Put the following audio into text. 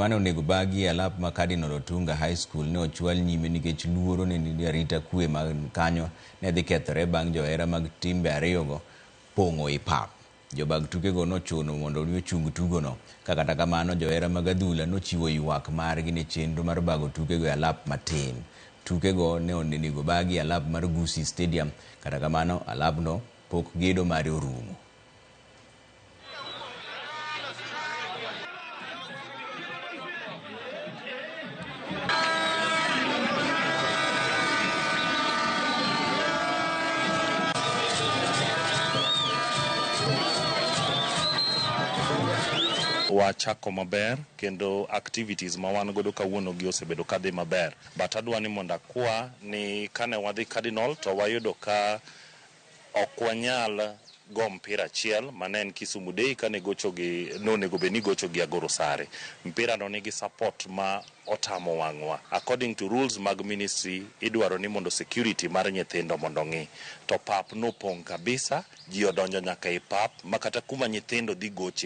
mane onego bagi e alap ma Cardinal Otunga High School ne ochwal nyime nikech luoro ni arita kwe ma kanyo ne dhi kethore bang' johera mag timbe ariyogo pong'o i pap. Jobag tukego nochuno mondo ochung tugono. Ka kata kamano johera mag adhula nochiwo ywak margi ne chenro mar bago tukego e alap matin. Tukego ne onego bagi e alap mar Gusii Stadium. Kata kamano alapno pok gedo mare orumo. Wachako maber kendo activities ma wan godo kawuono gi osebedo kadhi maber, but adwa ni mondo akwa ni kane wadhi Cardinal to wayudo ka ok wanyal go mpira achiel mane en Kisumu Day kane gocho gi nonego bed ni gocho gi Agoro Sare. Mpira no nigi support ma otamo wang'wa. According to rules mag ministry, idwaro ni mondo security mar nyithindo mondo ong'i. To pap nopong' kabisa, ji odonjo nyaka e pap ma kata kuma nyithindo dhi goche.